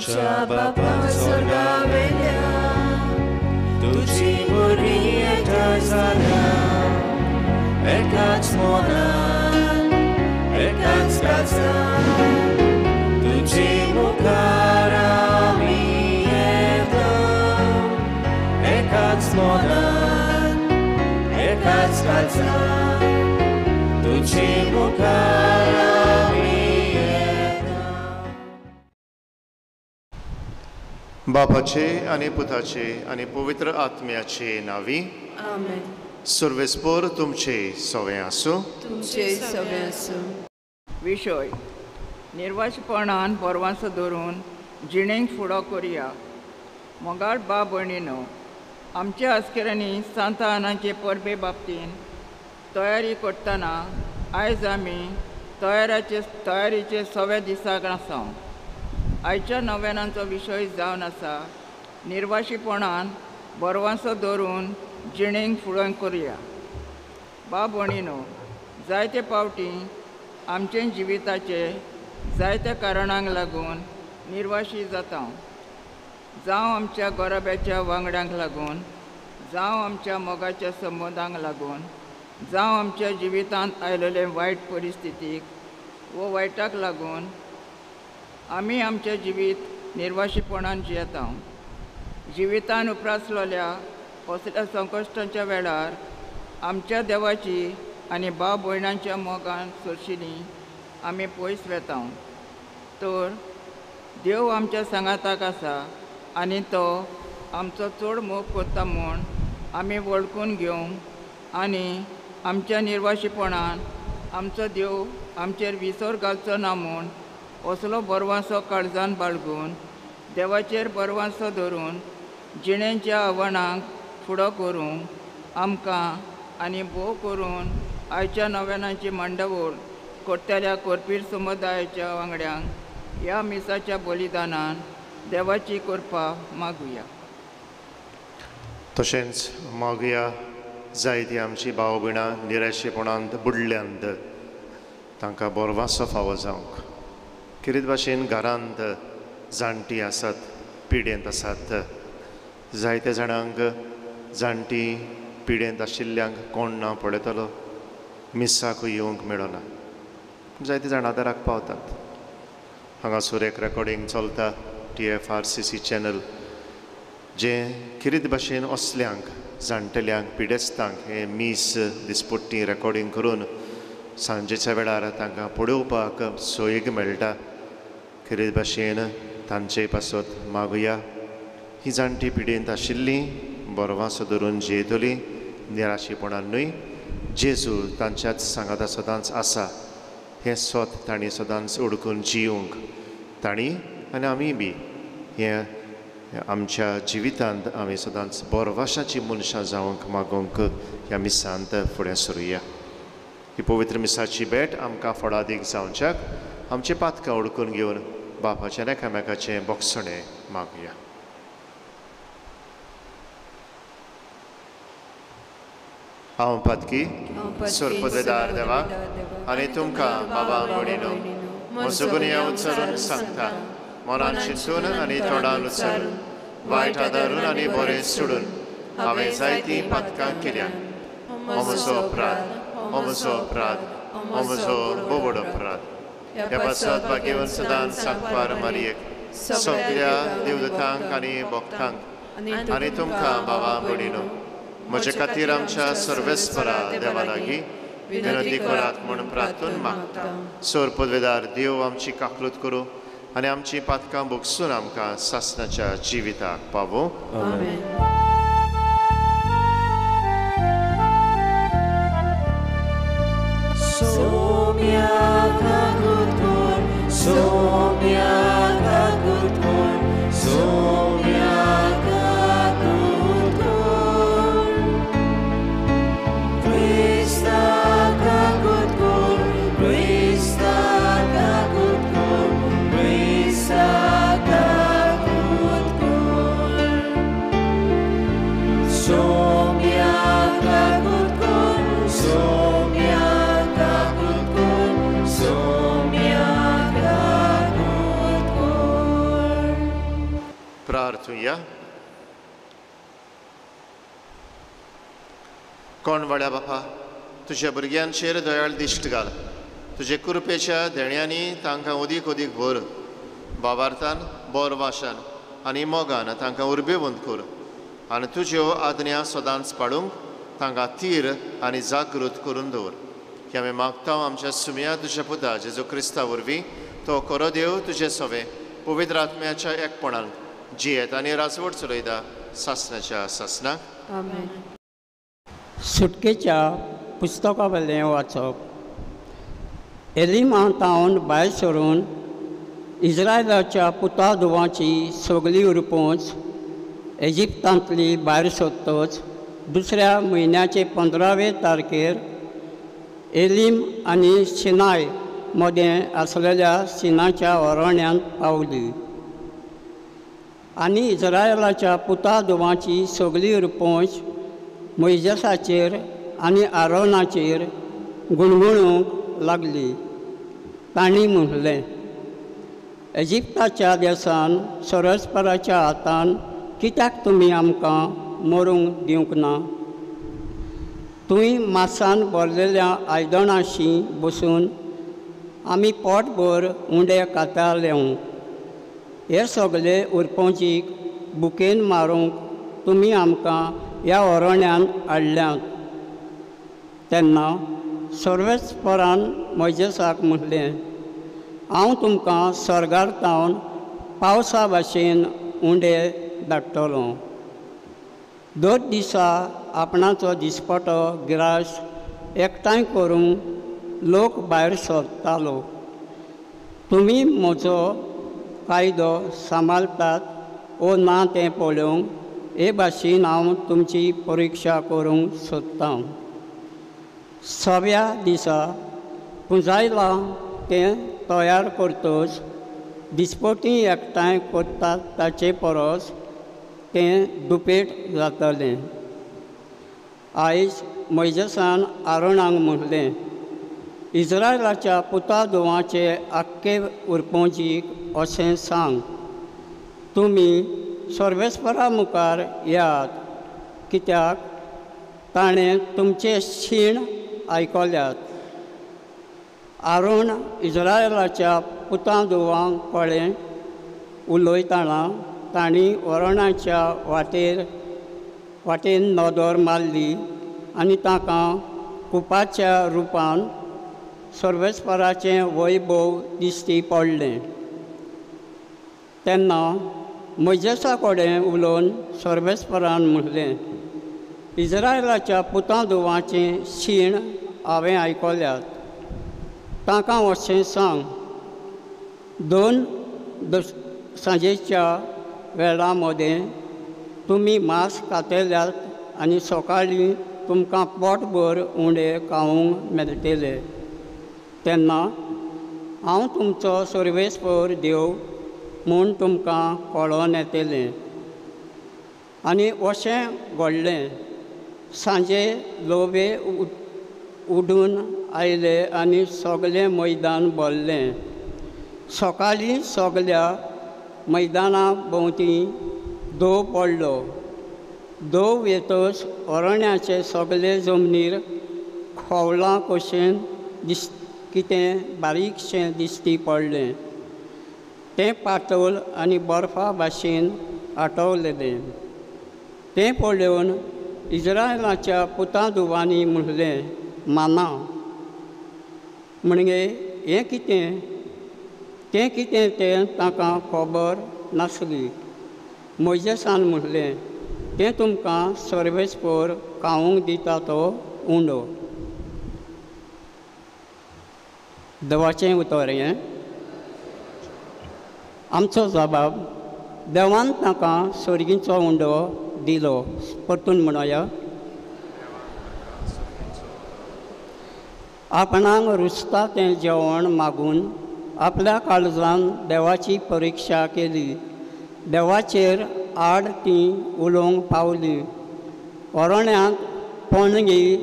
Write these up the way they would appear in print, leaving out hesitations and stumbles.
आमच्या बापा स्वर्गावेल्या तुजी बरी एकठांय जाल्या एकाच मनान एकाच काळजान तुजी मुखार आमी येता एकाच मनान एकाच काळजान तुजी मुखार आमी येता. बापाचे आनी पुताचे आनी पवित्र आत्म्याचे नांवी आमेन. सर्वेस्पोर तुमचे सवें आसूं. तुमचे सवें आसूं. विशय निर्वाशपणान बरवांसो धरून जिणेक फुडो करया. मोगाळ बाब भयणीनो, आमच्या आस्केरांनी सांता आनाचे परबे बाबतीन तयारी करतना आयज आमी तयारीचे सव्या दिसाक आसा. आयच्या नव्यानांचो विशय जावन आसा निर्वाशीपणान बरवांसो धरून जिणेक फुडो करया. बाब भयणीनो, जायते पावटी आमचे जिविताचे जायत्या कारणांक लागून निर्वाशी जाता. जावं आमच्या गोराब्याच्या वांगड्यांक लागून, जावं आमच्या मोगाच्या संबंदांक लागून, जावं आमच्या जिवितांत आयलेले वायट परिस्थितीक वो वायटाक लागून आमी आमचें जिवीत निर्वाशीपणान जियेता. जिवितान उप्रासलेल्या असल्या संकश्टांच्या वेळार आमच्या देवाची आनी भाव भयणांच्या मोगान सोरशिनी आमी पयस वेता. तर देव आमच्या सांगाताक आसा आनी तो आमचो चड मोग करता म्हूण आमी वळखून घेवंक आनी आमच्या निर्वाशीपणान आमचो देव आमचेर विसर घालचो ना म्हूण असलो बरवांसो काळजान बाळगून देवाचेर बरवांसो धरून जिणेच्या आव्हानांक फुडो करूंक आमकां आनी भोव करून आयच्या नव्यानाची मांडावळ करतल्या कोरपीर समुदायाच्या वांगड्यांक ह्या मिसाच्या बलिदानान देवाची कृपा मागुया. तशेंच मागुया जायती आमची भाव भयणां निराशेपणांत बुडल्यांत तांकां बरवासो फावो जावंक. किरीत भाशेन घरांत जाणटीं आसात, पिडेंत आसात, जायते जाणांक जाणटीं पिडेंत आशिल्ल्यांक कोण ना पळयतलो, मिसाकूय येवंक मेळना. जायते जाण आदाराक पावतात. हांगासर एक रेकॉर्डींग चलता TFRCC channel, जें किरीत भाशेन असल्यांक जाणटेल्यांक पिडेस्तांक हें मीस दिसपट्टी रेकॉर्डींग करून सांजेच्या वेळार तांकां पळोवपाक सोयीक मेळटा. किरीत भाशेन तांचे पासत मागुया. ही जाणटी पिडेंत आशिल्लीं बरवासो धरून जियेतलीं निराशेपणान न्हय. जेजू तांच्याच सांगाता सदांच आसा हें सत तांणी सदांच उडकून जिवंक तांणी आनी आमी बी हें आमच्या जिवितांत आमी सदांच बरवाशाची मनशां जावंक मागोवंक ह्या मिसांत फुडें सरुया. ही पवित्र मिसाची भेट आमकां फळादीक जावच्याक आमचें पातकां उडकून घेवन बापाचें एकामेकाचें बोगसणें मागुया. हांव पातकी सोरपदेदार देवा आनी तुमकां बाबा भयणीनो म्हजो गुन्यांव उच्चारून सांगता, मनान चिंतून आनी तोंडान उच्चारून, वायट आदारून आनी बरें सोडून हांवें जायतीं पातकां केल्या. हो म्हजो अपराध, हो म्हजो अपराध, हो म्हजो बोबड अपराध. ह्या पासत भाग्यवंत सदांच सांकवार मारयेक, सगल्या देवदूतांक आनी भक्तांक आनी तुमकां बाबा भयणीनो म्हजे खातीर आमच्या सर्वेस्परा देवा लागीं विनंती करात म्हूण प्रार्थून मागता. सोर पदवेदार देव आमची काकलूत करूं आनी आमची पातकां भोगसून आमकां सासणाच्या जिविताक पावों. Somia kakut kor, somia kakut kor, somia kakut kor. प्रार्थुया. कोण वाड्या बापा, तुज्या भुरग्यांचेर दयाळ दिश्ट घाल. तुजे कृपेच्या देण्यांनी तांकां अदीक अदीक भर. बाबार्थान, बोरवाशान आनी मोगान तांकां उर्बेवंत कर आनी तुज्यो आज्ञा सदांच पाडूंक तांकां थीर आनी जागृत करून दवर. की आमी मागता आमच्या सुमया तुज्या पुता जेजू क्रिस्ता वरवीं, तो खरो देव तुजें सवें पवित्र आत्म्याच्या एकपणान जियेत आनी राजवट चलयता सासनाच्या सासनाक. आमेन. सुटकेच्या पुस्तका वयलें वाचप. एलिमा तावन भायर सरून इस्रायलाच्या पुता धुवांची सगळी उरपोंच इजिप्तांतली भायर सोदतच दुसऱ्या म्हयन्याचे 15वे तारखेर एलीम आनी सिनाय मदें आसलेल्या सिनाच्या अरण्यांत पावली. आनी इस्रायलाच्या पुता धुवांची सगळी उरपोंच मोयजेसाचेर आनी आरोनाचेर गुणगुणूंक लागली. तांणी म्हणलें, इजिप्ताच्या देसान सरस्पराच्या हातान कित्याक तुमी आमकां मरूंक दिवंक ना? तुवें मासान भरलेल्या आयदनाशी बसून आमी पोटभर उंडे खाताले. हे सगळे उरपोंचीक बुकेन मारूंक तुमी आमकां ह्या अरण्यांत हाडल्यात. तेन्ना सर्वेस्परान मोयजेसाक म्हणलें, हांव तुमकां स्वर्गार तावन पावसा भाशेन उंडे धाडटलो. दर दिसा आपणाचो दिसपटो गिरास एकठांय करूंक लोक भायर सरतालो. तुमी म्हजो कायदो सांबाळटात ओ ना तें पळोवंक हे भाशेन हांव तुमची परिक्षा करूंक सोदतां. सव्या दिसा पुंजायलां तें तयार करतच दिसपटी एकठांय करतात ताचे परस तें दुपेट जातलें. आयज मोयजेसान आरोणाक म्हणलें, इस्रायलाच्या पुता धुवांचे आख्खे उरपोंजीक अशें सांग, तुमी सर्वेस्परा मुखार येयात, कित्याक ताणें तुमचे शीण आयकल्यात. आरोण इस्रायलाच्या पुता धुवां कडेन उलयतना तांणी वरणाच्या वाटेन नदर मारली आनी तांकां कुपाच्या रुपान सर्वेस्पराचें वैभव दिश्टी पडलें. तेन्ना मोयजेसा कडेन उलोवन सर्वेस्परान म्हणलें, इस्रायलाच्या पुता धुवांचें शीण हांवें आयकल्यात. तांकां अशें सांग, 2 सांजेच्या वेळा मदें तुमी मांस खातल्यात आनी सकाळीं तुमकां पोटभर उंडे खावंक मेळटले. तेन्ना हांव तुमचो सर्वेस्पर देव म्हूण तुमकां कळोन येतलें. आनी अशें घडलें, सांजे लोवे उडून आयले आनी सगळें मैदान भरलें. सकाळीं सगळ्या मैदाना भोंवती दव पडलो. दव येतच अरण्याचे सगळे जमनीर खोवलां कशें कितें बारीकशें दिश्टी पडलें. तें पातळ आनी बर्फा भाशेन आटवलेलें. तें पळोवन इस्रायलाच्या पुता धुवांनी म्हणलें, माना म्हणजे हें कितें? तें कितें तें तांकां खबर नासली. मोयजेसान म्हणलें, तें तुमकां सर्वेस्पर खावंक दिता तो उंडो. देवाचें उतर हें. आमचो जबाब, देवान तांकां सर्गीचो उंडो दिलो. परतून म्हणोया, आपणाक रुचता तें जेवण मागून आपल्या काळजान देवाची परिक्षा केली. देवाचेर आड तीं उलोवंक पावलीं. अरण्यांत पणगी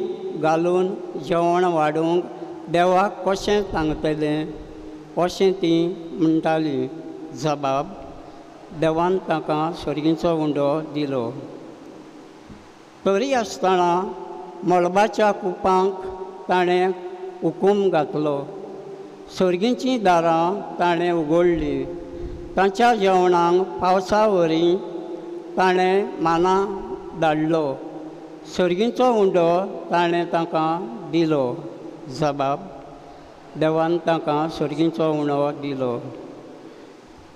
घालून जेवण वाडूंक देवाक कशें सांगतलें अशें तीं म्हणटालीं. जबाब, देवान तांकां सर्गीचो उंडो दिलो. तरी आसतना मळबाच्या कुपांक ताणें हुकूम घातलो. सर्गीचीं दारां ताणें उगडलीं. तांच्या जेवणाक पावसा वरी ताणें माना धाडलो. सर्गीचो उंडो ताणें तांकां दिलो. जबाब देवान तांकां सर्गीचो उंडो दिलो.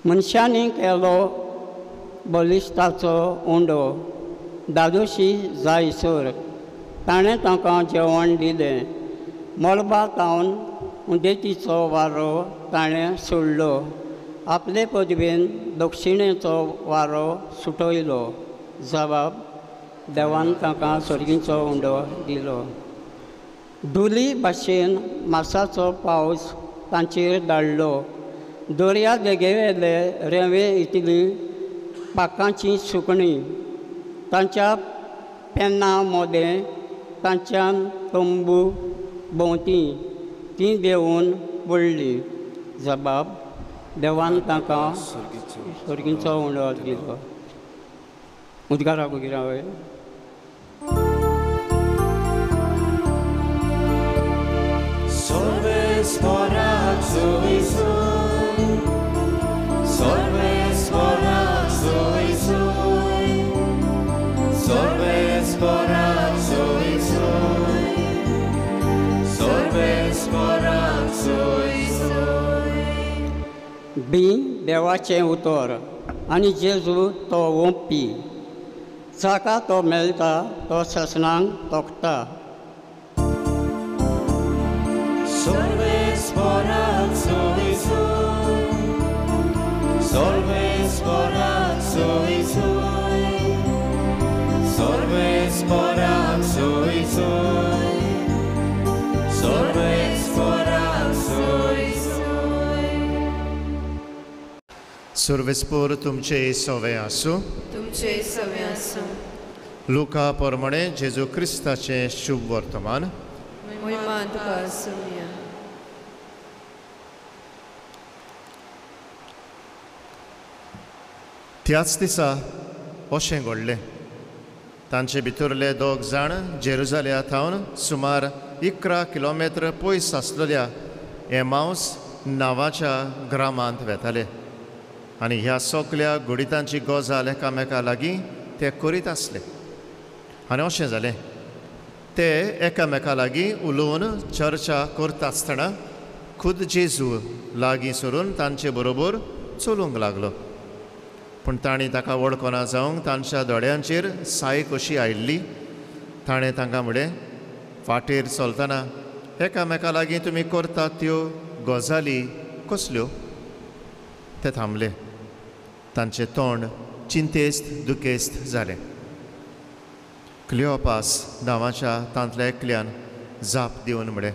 मनशांनी केलो बलिश्ताचो उंडो दादोशी जायसर ताणें तांकां जेवण दिलें. मळबा तावन उदेंतीचो वारो ताणें सोडलो. आपले पदवेन दक्षिणेचो वारो सुटयलो. जबाब देवान तांकां सर्गीचो उंडो दिलो. धुली भाशेन मासाचो पावस तांचेर धाडलो. दर्या देगेवेले रेंवे इतली पाकांची सुकणीं तांच्या पेन्ना मोदें तांच्यान तंबू भोंवती ती देंवून पडली. जबाब देवान तांकां सर्गीचो उंडो दिलो. उद्गाराक उगिरावय. बी देवाचें उतर आनी जेजू तो ओंपी. जाका तो मेळटा तो ससनांक तोखता. सुर्वेस्पोर तुमचे सवे आसूं. तुमचे सवे आसूं. लुका प्रमाणे जेजू क्रिस्ताचें शुभ वर्तमान. महिमा तुका आसूं. त्याच दिसा अशें घडलें. तांचे भितरले दोग जाण जेरुजाल्या थावन सुमार 11 किलोमिटर पयस आसलेल्या एमावस नांवाच्या ग्रामांत वेताले आनी ह्या सगल्या घडितांची गजाल एकामेका लागीं ते करीत आसले. आनी अशें जालें, ते एकामेका लागीं उलोवन चर्चा करता आसतना खुद जेजू लागीं सरून तांचे बरोबर चलूंक लागलो. पूण तांणी ताका वळखना जावंक तांच्या दोळ्यांचेर साय कशी आयिल्ली. ताणें तांकां म्हळें, वाटेर चलतना एकामेका लागीं तुमी करतात त्यो गजाली कसल्यो? ते थांबले. तांचें तोंड चिंतेस्त दुखेस्त जालें. क्लियोपास नांवाच्या तांतल्या एकल्यान जाप दिवन म्हळें,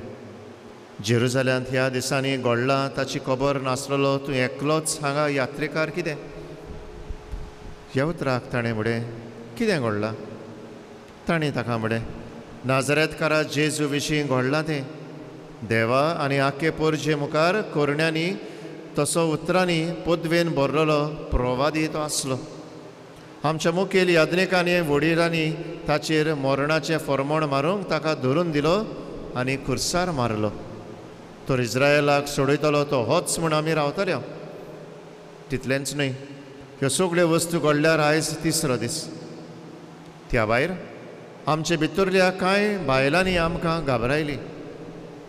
जेरुजाल्यांत ह्या दिसांनी घडलां ताची खबर नासलेलो तूं एकलोच हांगा यात्रेकार कितें? ह्या उतराक ताणें म्हळें, कितें घडलां? ताणें ताका म्हळें, नाजरेतकारा जेजू विशीं घडलां तें. देवा आनी आखे पोरजे मुखार कोरण्यांनी तसो उतरांनी पदवेन भरलेलो प्रवादी तो आसलो. आमच्या मुखेल याज्ञिकांनी वडिलांनी ताचेर मरणाचें फर्मण मारूंक ताका धरून दिलो आनी खुर्सार मारलो. तर इस्रायलाक सोडयतलो तो होच म्हूण आमी रावतले. तितलेंच न्हय, ह्यो सगळ्यो वस्तू घडल्यार आयज तिसरो दीस. त्या भायर आमचे भितरल्या कांय बायलांनी आमकां घाबरायली.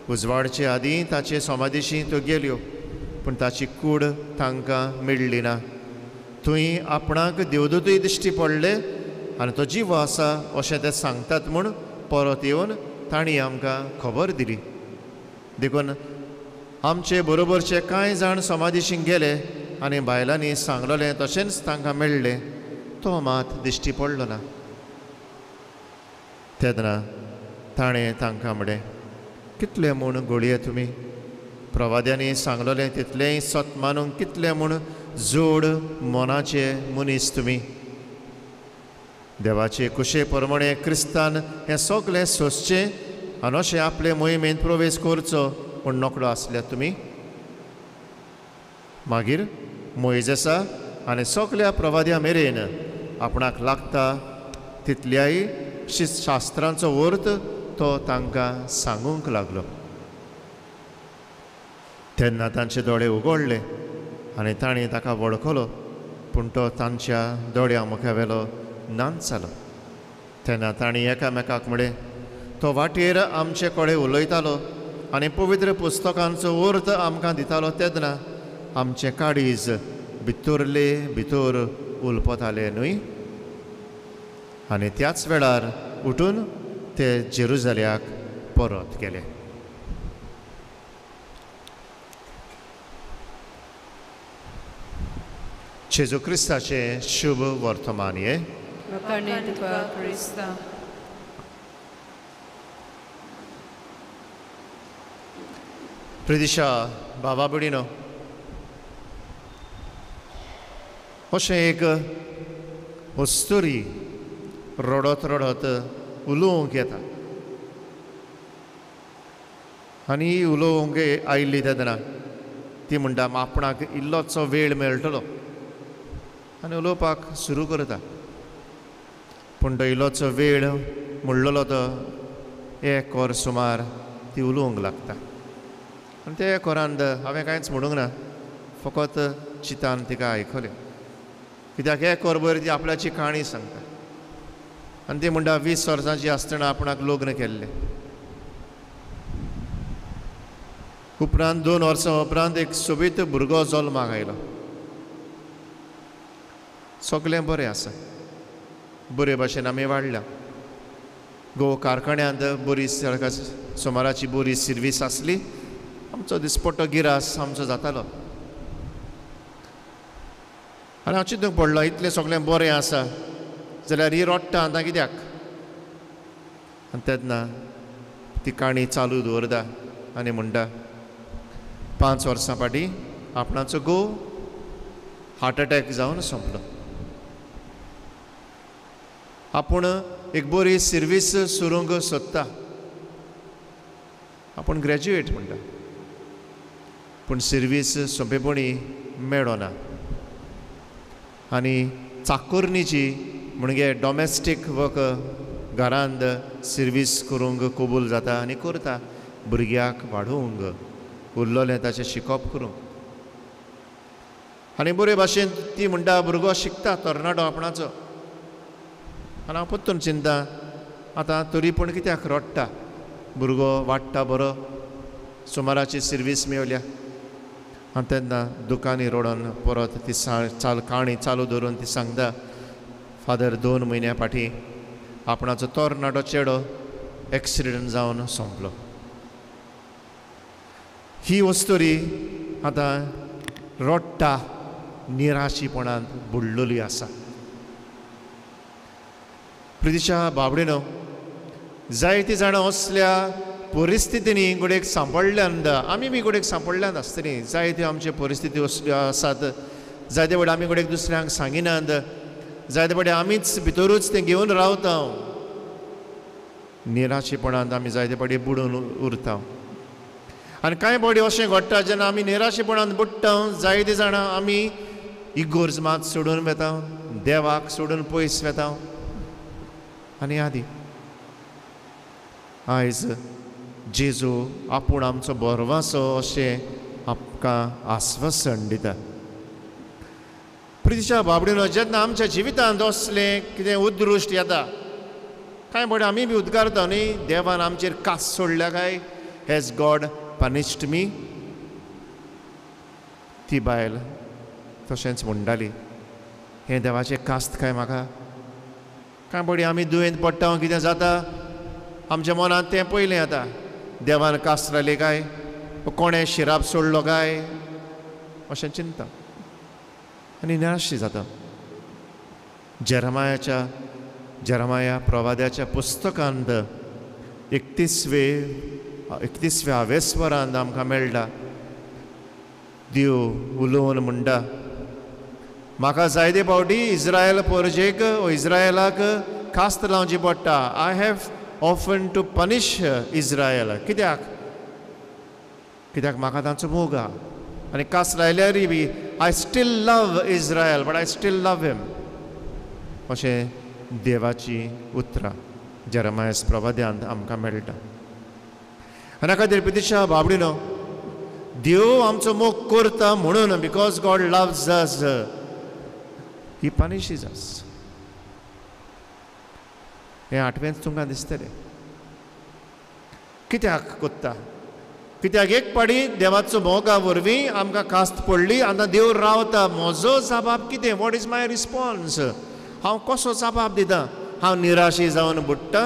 उजवाडचे आदीं ताचे समाधीशी त्यो गेल्यो, पूण ताची कूड तांकां मेळ्ळी ना. थंय आपणाक देवदूतय दिश्टी पडले आनी तो जिवो आसा अशें ते सांगतात म्हूण परत येवन तांणी आमकां खबर दिली. देखून आमचे बरोबरचे कांय जाण समाधीशी गेले आनी बायलांनी सांगलेलें तशेंच तांकां मेळ्ळें, तो मात दिश्टी पडलो ना. तेन्ना ताणें तांकां म्हळें, कितले म्हूण गोळये तुमी? प्रवाद्यांनी सांगलेलें तितलेंय सत मानूंक कितलें म्हूण जोड मनाचे मनीस तुमी? देवाचे कुशे प्रमाणे क्रिस्तान हें सगलें सोंसचें आनी अशें आपले मोहिमेंत प्रवेश करचो म्हूण नकळो आसल्यात तुमी? मागीर मोयजेसा आनी सगल्या प्रवाद्या मेरेन आपणाक लागता तितल्याय शास्त्रांचो अर्थ तो तांकां सांगूंक लागलो. तेन्ना तांचे दोळे उगडले आनी तांणी ताका वळखलो, पूण तो तांच्या दोळ्यां मुखावेलो नाच जालो. तेन्ना तांणी एकामेकाक म्हळें, तो वाटेर आमचे कडेन उलयतालो आनी पवित्र पुस्तकांचो अर्थ आमकां दितालो तेन्ना आमचें काळीज भितरले भितर उलपतालें न्हय. आनी त्याच वेळार उठून ते जेरुजाल्याक परत गेले. जेजू क्रिस्ताचें शुभ वर्तमान हें. प्रिदिशा बाबा भयणीनो, अशें एक अस्तुरी रडत रडत उलोवंक येता आनी उलोवंक आयिल्ली तेन्ना ती म्हणटा आपणाक इल्लोचो वेळ मेळटलो आनी उलोवपाक सुरू करता. पूण तो इल्लोचो वेळ म्हणलेलो तो एक वर सुमार ती उलोवंक लागता आनी ते एक वरान हांवें कांयच म्हणूंक ना, फकत चिंतान तिका आयकलें. कित्याक एक वर भर ती आपल्याची काणी सांगता आनी ती म्हणटा 20 वर्सांची आसतना आपणाक लग्न केल्लें, उपरांत 2 वर्सां उपरांत एक सोबीत भुरगो जल्माक आयलो. सगळें बरें आसा, बरे भाशेन आमी वाडल्या. गोवा कारखान्यांत बरी सुमाराची बरी सर्वीस आसली, आमचो दिसपट्टो गिरास आमचो जातालो. आनी हांव चिंतूंक पडलो इतलें सगळें बरें आसा जाल्यार ही रडटा आतां कित्याक? आनी तेन्ना ती काणी चालू दवरता आनी म्हणटा 5 वर्सां फाटीं आपणाचो घोव हार्ट अटॅक जावन सोंपलो. आपूण एक बरी सर्वीस सुरूंक सोदता, आपूण ग्रॅज्युएट म्हणटा, पूण सर्वीस सोंपेपणी मेळना आनी चाकोरणीची म्हणजे डॉमेस्टीक वर्क घरांत सर्वीस करूंक कबूल जाता आनी करता, भुरग्याक वाडोवंक, उरलेलें ताचें शिकप करूंक. आनी बरे भाशेन ती म्हणटा भुरगो शिकता तरणाटो आपणाचो. आनी हांव परतून चिंता आतां तरी पूण कित्याक रडटा, भुरगो वाडटा बरो, सुमाराची सर्वीस मेवल्या. आनी तेन्ना दुकानी रडोन परत ती चाल काणी चालू दवरून ती सांगता, फादर 2 म्हयन्या फाटीं आपणाचो तरणाटो चेडो एक्सिडंट जावन सोंपलो. ही वस्तुरी आतां रडटा, निराशीपणांत बुडलेली आसा. प्रितीच्या बाबडीनो, जायतीं जाणां असल्या परिस्थितींनी घडयेक सांपडल्यान, आमी बी घडयेक सांपडल्यान आसतलीं. जायत्यो आमच्यो परिस्थिती असल्यो आसात, जायते फावटी आमी घडयेक दुसऱ्यांक सांगिनात, जायते फावटी आमीच भितरूच तें घेवन रावता. निराशेपणांत आमी जायते फावटी बुडून उरता. आनी कांय फावटी अशें घडटा जेन्ना आमी निराशेपणांत बुडटा, जायते जाणां आमी इगोर्ज मात सोडून वता, देवाक सोडून पयस वता. आनी आदी आयज जेजू आपूण आमचो बरवासो अशें आमकां आस्वासन दिता. प्रितीच्या बाबडीनो, जेन्ना आमच्या जिवितांत असलें कितें उदृश्ट येता, कांय फावटी आमी बी उद्गारता न्ही, देवान आमचेर कास सोडल्या काय, हॅज गॉड पनिश्ड मी. ती बायल तशेंच म्हणटाली, हें देवाचें कास्त काय म्हाका. कांय फावटी आमी दुयेंत पडटा, कितें जाता आमच्या मनांत तें पयलें येता, देवान कास्त लायली काय, कोणें शिराप सोडलो काय, अशें चिंता आनी निराशी जाता. जेरमाया प्रवाद्याच्या पुस्तकांत 31व्या वेस्वरांत आमकां मेळटा, देव उलोवन म्हणटा, म्हाका जायते फावटी इस्रायल पोरजेक इस्रायलाक कास्त लावची पडटा. I have often to punish Israel. कित्याक? कित्याक म्हाका तांचो मोग आहा. आनी कास लायल्यारूय बी I still love Israel but I still love him, अशें देवाची उतरां जेरमायस प्रवाद्यांत आमकां मेळटा. आनी खातीर पितिशा बाबडीनो, देव आमचो मोग करता म्हणून, because God loves us he punishes us. हें आठवेंच तुमकां दिसतलें. कित्याक कोत्ता? कित्याक एक पाडी देवाचो मोगा वरवीं आमकां कास्त पडली, आतां देव रावता, म्हजो जबाब कितें? What is my response? हांव कसो जबाब दिता? हांव निराशी जावन बुडटा,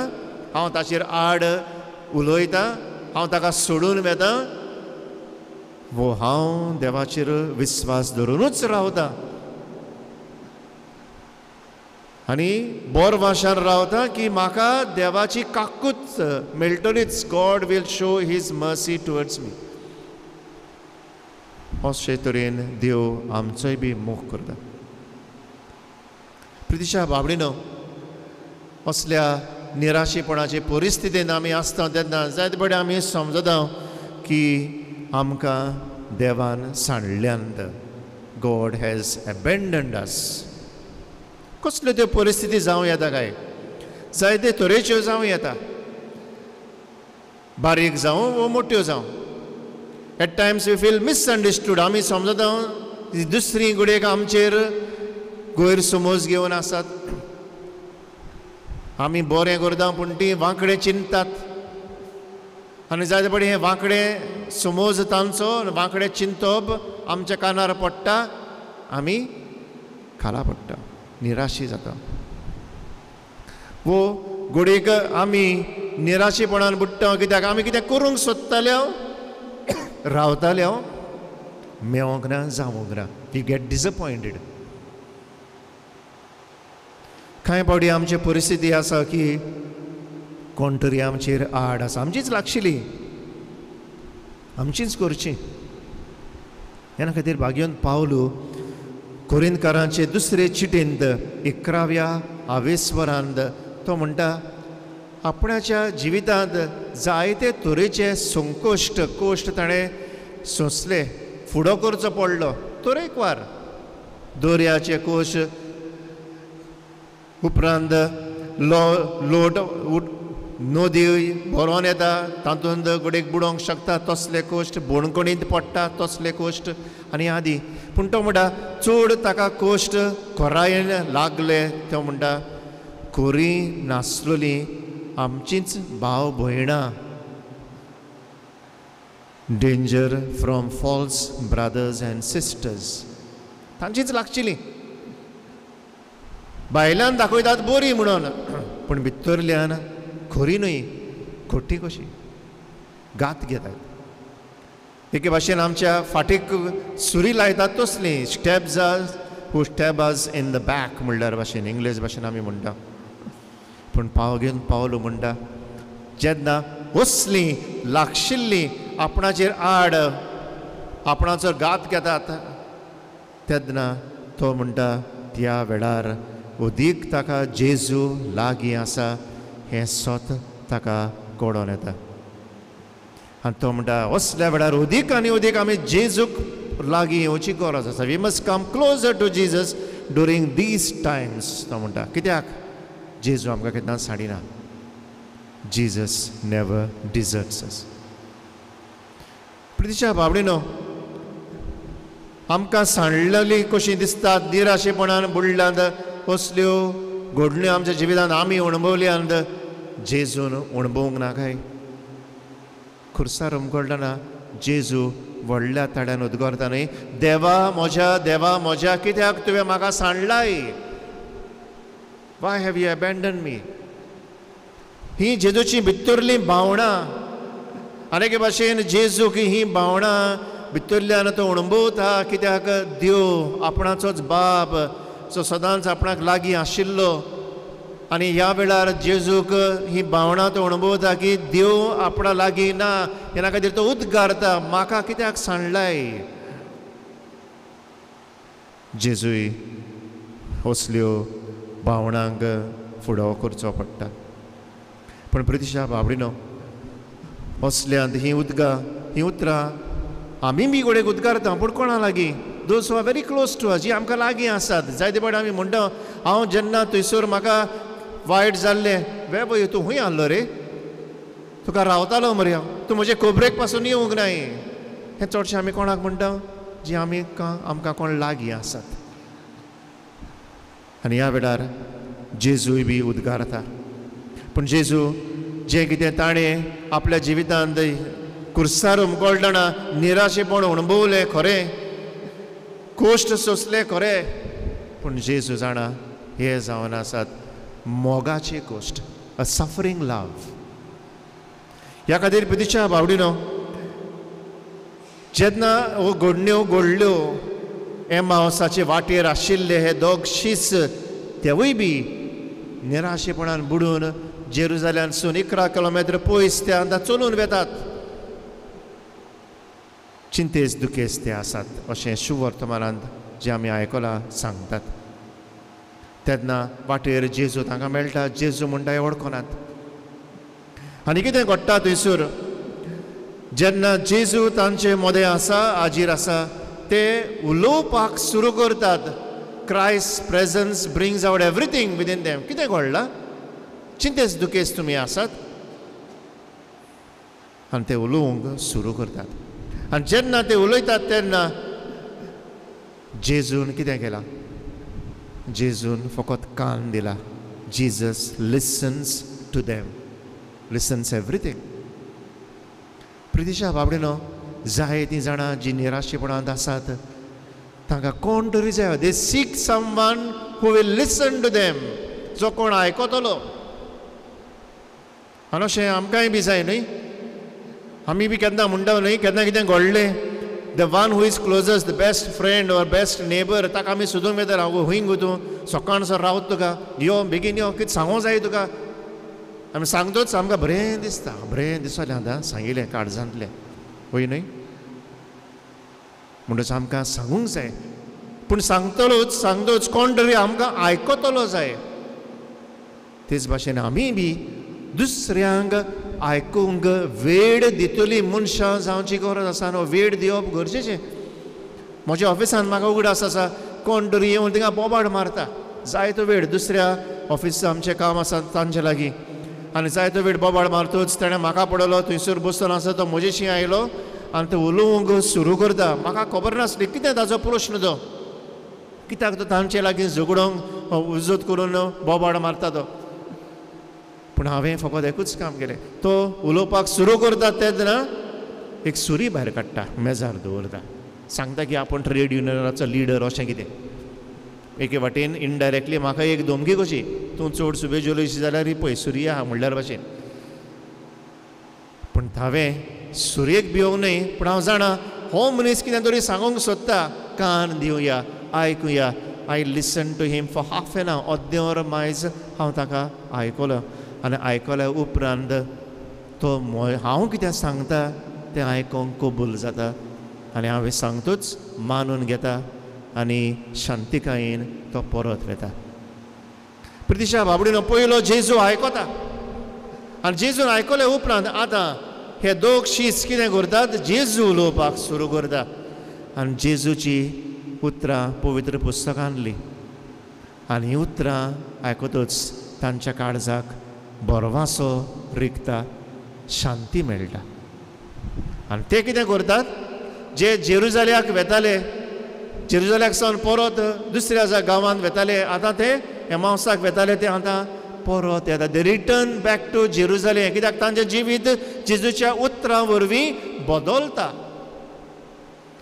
हांव ताचेर आड उलयता, हांव ताका सोडून वेता, वो हांव देवाचेर विस्वास धरुनूच रावता आनी बोर वाशार रावता की म्हाका देवाची काकूच मेळटलीच. God will show his mercy towards me. अशे तरेन देव आमचोय बी मोग करता. प्रितिशा बाबडीनो, असल्या निराशेपणाचे परिस्थितीन आमी आसता तेन्ना जायते फावटी आमी समजता की आमकां देवान सांडल्यांत, गॉड हॅज एबेंडन्ड अस. कसल्यो त्यो परिस्थिती जावं येता काय? जायते तरेच्यो जावं येता, बारीक जावं वो मोट्यो जावं. At times we feel misunderstood. आमी समजता दुसरी घडयेक आमचेर गैरसमज घेवन आसात, आमी बरें करता पूण ती वांकडे चिंततात आनी जायते फावटी हें वांकडे समज तांचो वांकडे चिंतप आमच्या कानार पडटा, आमी खाला पडटा, निराशी जाता. वो घडयेक आमी निराशेपणान बुडटा कित्याक आमी कितें करूंक सोदताले, रावताले, मेवोंक ना, जावंक ना. We get disappointed. कांय फावटी आमची परिस्थिती आसा की कोण तरी आमचेर आड आसा, आमचीच लागशिली, आमचीच करची. ह्या खातीर भाग्योन पावलू कोरिंतकारांचे दुसरे चिटींत 11व्या आवेस्वरांत तो म्हणटा, आपणाच्या जिवितांत जायते तरेचे संकोश्ट कोश्ट ताणें सोंसले, फुडो करचो पडलो तरेकवार. दर्याचे कोश, उपरांत लोट नदी भरोन येता तातूंत घडयेक बुडोवंक शकता तसले कोश्ट, बोणकणींत पडटा तसले कोश्ट आनी आदी. पूण तो म्हणटा चड ताका कोश्ट खोरायेन लागले. तो म्हणटा खोरी नासलोली आमचीच भाव भयणां, danger from false brothers and sisters, तांचीच लागचिली. भायल्यान दाखयतात बरी म्हणून, पूण भितरल्यान खरी न्हय, खोटी कशी घात घेतात. एके भाशेन आमच्या फाटीक सुरी लायतात तसली, stabs us who stab us in the back म्हणल्यार भाशेन इंग्लीश भाशेन आमी म्हणटा. पूण पाव घेवन पावलो म्हणटा जेन्ना असली लागशिल्ली आपणाचेर आड आपणाचो घात घेतात तेन्ना तो म्हणटा त्या वेळार अदीक ताका जेजू लागीं आसा हें सत ताका कळोन येता. आनी तो म्हणटा असल्या वेळार अदीक आनी अदीक आमी जेजूक लागीं येवची गरज आसा. We must come closer to Jesus during these times. तो म्हणटा कित्याक जेजू आमकां केन्नाच साडिना. Jesus never deserts us. प्रितीच्या बाबडीनो, आमकां सांडलेली कशी दिसतात, निराशेपणान बुडल्यांत असल्यो घडण्यो आमच्या जिवितांत आमी अणभवल्यांत, जेजून अणभवूंक ना काय? खुर्सार उमकळटना जेजू व्हडल्या ताड्यान उदगरता न्हय, देवा म्हज्या, देवा म्हज्या, कित्याक तुवें म्हाका सांडलाय? Why have you abandoned me? ही जेजूची भितरलीं भावनां. आनी एके भाशेन जेजूक ही भावनां भितरल्यान तो अणभवता कित्याक देव आपणाचोच बाप जो सदांच आपणाक लागीं आशिल्लो, आनी ह्या वेळार जेजूक ही भावनां तो अणभवता की देव आपणा लागीं ना, ह्या खातीर तो उद्गारता म्हाका कित्याक सांडलाय? जेजूय असल्यो भावनांक फुडो करचो पडटा. पूण प्रितिशा बाबडीनो, असल्यांत ही उदकां ही उतरां आमी बी घोडेक उद्गारता पूण कोणा लागीं? Those who are very close to us, जी आमकां लागीं आसात. जायते फावटी आमी म्हणटा, हांव जेन्ना थंयसर म्हाका वायट जाल्लें, वे पळय तूं खूंय आहलो रे, तुका रावतालो मरे हांव, तूं म्हजे खबरेक पासून येवंक नाय. हें चडशें आमी कोणाक म्हणटा? जी आमी आमकां कोण लागीं आसात. आनी ह्या वेळार जेजूय बी उद्गारता. पूण जेजू जें कितें ताणें आपल्या जिवितांत कुर्सार उमकळटना निराशेपण अणभवलें खरें, कोश्ट सोंसले खरें, पूण जेजू जाणा हे जावन आसात मोगाचे कोश्ट, अ सफरींग लव. ह्या खातीर पितिच्या बावडिनो, जेन्ना हो घडण्यो घडल्यो एमावसाचे वाटेर आशिल्ले हे दोग शीस तेवूय बी निराशेपणान बुडून जेरुजाल्यांसून 11 किलोमिटर पयस ते आतां चलून वेतात. चिंतेस दुखेस ते आसात अशें शुवर्तमानांत जें आमी आयकलां सांगतात. तेन्ना वाटेर जेजू तांकां मेळटा. जेजू म्हणटा हे वळखनात. आनी कितें घडटा थंयसर? जेन्ना जेजू तांचे मदें आसा, हाजीर आसा, ते उलोवपाक सुरू करतात. Christ presence brings out everything within them. कितें घडलां? चिंतेस दुखेस तुमी आसात. आनी ते उलोवंक सुरू करतात. आनी जेन्ना ते उलयतात तेन्ना जेजून कितें केलां? जेजून फकत कान दिला. Jesus listens to them, listens everything. Pritisha बाबडिनो, जायतीं जाणां जीं निराशेपणांत आसात तांकां कोण तरी जाय. They seek someone who will listen to them, जो कोण आयकतलो. आनी अशें आमकांय बी जाय न्हय? आमी बी केन्ना म्हणटा न्हय, केन्ना कितें घडलें, the one who is closest, the best friend or best neighbour, ताका आमी सोदूंक वयता. हांव खंय गो तूं, सकाळसो रावत तुका, यो बेगीन यो, कितें सांगूंक जाय तुका. आमी सांगतोच आमकां बरें दिसता, बरें दिसलें आतां सांगिल्लें काळजांतलें, वय न्हय? म्हणटच आमकां सांगूंक जाय. पूण सांगतलोच सांगतोच कोण तरी आमकां आयकतलो जाय. तेच भाशेन आमी बी दुसऱ्यांक आयकूंक वेळ दितली मनशां जावची गरज आसा. न्हू वेळ दिवप गरजेचें. म्हज्या ऑफिसान म्हाका उगडास आसा, कोण तरी येवन थिंगा बोबाड मारता जायतो वेळ. दुसऱ्या ऑफिस आमचें काम आसा तांचे लागीं, आनी जायतो वेळ बोबाड मारतोच ताणें म्हाका पळयलो, थंयसर बसून आसा तो म्हजेशी आयलो आनी तो उलोवंक सुरू करता. म्हाका खबर नासली कितें ताजो प्रश्न तो, कित्याक तो तांचे लागीं झगडोंक उजत करून बोबाड मारता तो. पूण हांवें फकत एकूच काम केलें, तो उलोवपाक सुरू करता तेन्ना एक सुरी भायर काडटा, मेजार दवरता, सांगता की आपूण ट्रेड युनियनाचो लिडर अशें कितें. एके वाटेन इनडायरेक्टली म्हाका एक धमकी कशी, तूं चड सुबेज उलयशी जाल्यार ही पळय सुरी आहा म्हणल्यार भाशेन. पूण हांवें सुरयेक भिवंक न्हय, पूण हांव जाणा हो मनीस कितें तरी सांगूंक सोदता. कान दिवया, आयकुया. I listen to him for half an hour, अर्दें वर मायज हांव ताका आयकलो. आनी आयकल्या उपरांत तो हांव कितें सांगता तें आयकूंक कबूल जाता आनी हांवें सांगतूच मानून घेता आनी शांतिकायेन तो परत वता. प्रितिशा बाबडीनो, पयलो जेजू आयकता. आनी जेजून आयकले उपरांत आतां हे दोग शीस कितें करतात? जेजू उलोवपाक सुरू करता. आनी जेजूची उतरां पवित्र पुस्तकांतली, आनी हीं उतरां आयकतूच तांच्या काळजाक बरवासो रिगता, शांती मेळटा. आनी ते कितें करतात? जे जेरुजाल्याक वेताले, जेरुजाल्याक सावन परत दुसऱ्या गांवांत वेताले, आतां ते एमावसाक वेताले, ते आतां परत येता. They return back to Jerusalem. कित्याक तांचें जिवीत जेजूच्या उतरां वरवीं बदलता.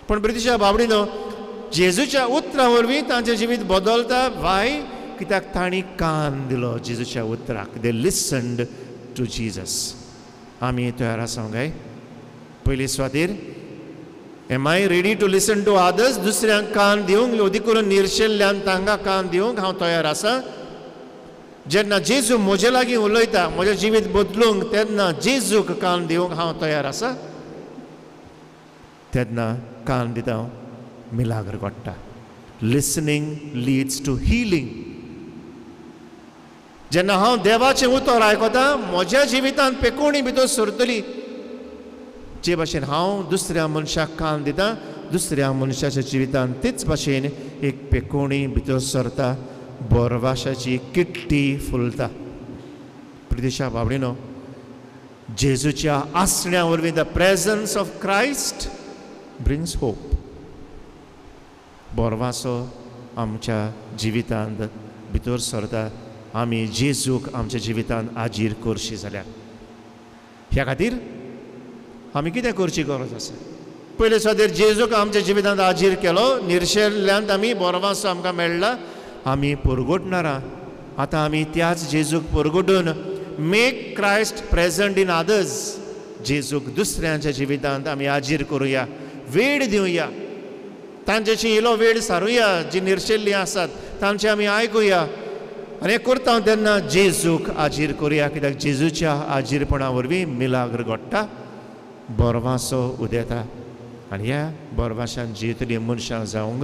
पूण ब्रिटिशा बाबडीनो, जेजूच्या उतरां वरवीं तांचें जिवीत बदलता. वाय? कित्याक तांणी कान दिलो जेजूच्या उतराक. They listened to Jesus. आमी तयार आसा काय? पयली स्वातीर, am I ready to listen to others? दुसऱ्यांक कान दिवंक, अदीक करून निर्शेल्ल्यान तांकां कान दिवंक हांव तयार आसा. जेन्ना जेजू म्हजे लागीं उलयता, म्हजें जिवीत बदलूंक, तेन्ना जेजूक कान दिवंक हांव तयार आसा. तेन्ना कान दिता हांव, मिलाग्र घडटा. Listening leads to healing. जेन्ना हांव देवाचें उतर आयकता, म्हज्या जिवितांत पेकोणी भितर सरतली. जे भाशेन हांव दुसऱ्या मनशाक कान दिता, दुसऱ्या मनशाच्या जिवितांत तेच भाशेन एक पेकोणी भितर सरता, बोरवाशाची किट्टी फुलता. प्रितिशा बाबडीनो, जेजूच्या आसण्या वरवीं the presence of Christ brings hope. बोरवासो आमच्या जिवितांत भितर सरता. आमी जेजूक आमच्या जिवितांत आजीर करशी जाल्यार ह्या खातीर आमी कितें करची गरज आसा? पयले सुवातेर जेजूक आमच्या जिवितांत आजीर केलो, निर्शेल्ल्यान आमी बोरवासो आमकां मेळ्ळा, आमी परगटणारा. आतां आमी त्याच जेजूक परगटून make Christ present in others. जेजूक दुसऱ्यांच्या जिवितांत आमी आजीर करुया, वेळ दिवया, तांच्याशी इलो वेळ सारुया, जी निर्शेल्लीं आसात तांचे आमी आयकुया. आनी हें करता तेन्ना जेजूक आजीर करुया, कित्याक जेजूच्या आजीरपणा वरवीं मिलाग्र घडटा, बोरवासो उदेता. आनी ह्या बोरवाशान जियेतलीं मनशां जावंक,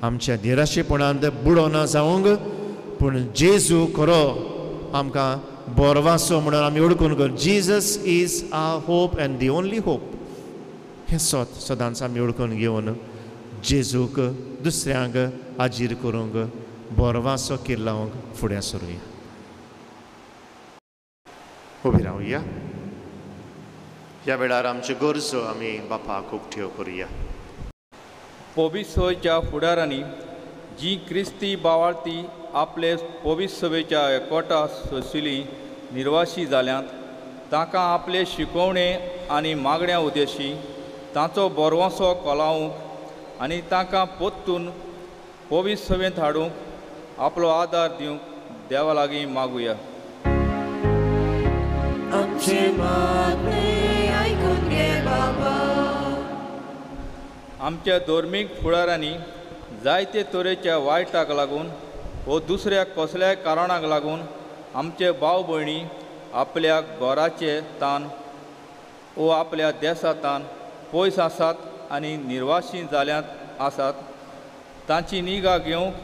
आमच्या निराशेपणांत बुडोना जावंक, पूण जेजू खरो आमकां बोरवासो म्हणून आमी वळखून कर. Jesus is our hope and the only hope. हें सत सदांच आमी वळखून घेवन जेजूक दुसऱ्यांक आजीर करूंक, बोरवासो किर्लावंक फुडें सरुया. उबी रावया. ह्या वेळार आमच्यो गरजो आमी बापाक उक्त्यो करुया. पोबिसोच्या फुडारांनी जी क्रिस्ती बावाळती आपले पोबिसभेच्या एकवटा सोशिली निर्वाशी जाल्यांत तांकां आपले शिकोवणे आनी मागण्या उद्देशी तांचो बोरवासो कोलावंक आनी तांकां पोत्तून पोबिसभेंत हाडूंक आपलो आदार दिवंक देवा लागीं मागुया. आमच्या धर्मीक फुडारांनी जायते तरेच्या वायटाक लागून वो दुसऱ्या कसल्याय कारणाक लागून आमचे भाव भयणी आपल्या घराचे तान वो आपल्या देसा तान पयस आसात आनी निर्वाशी जाल्यांत आसात तांची निगा घेवंक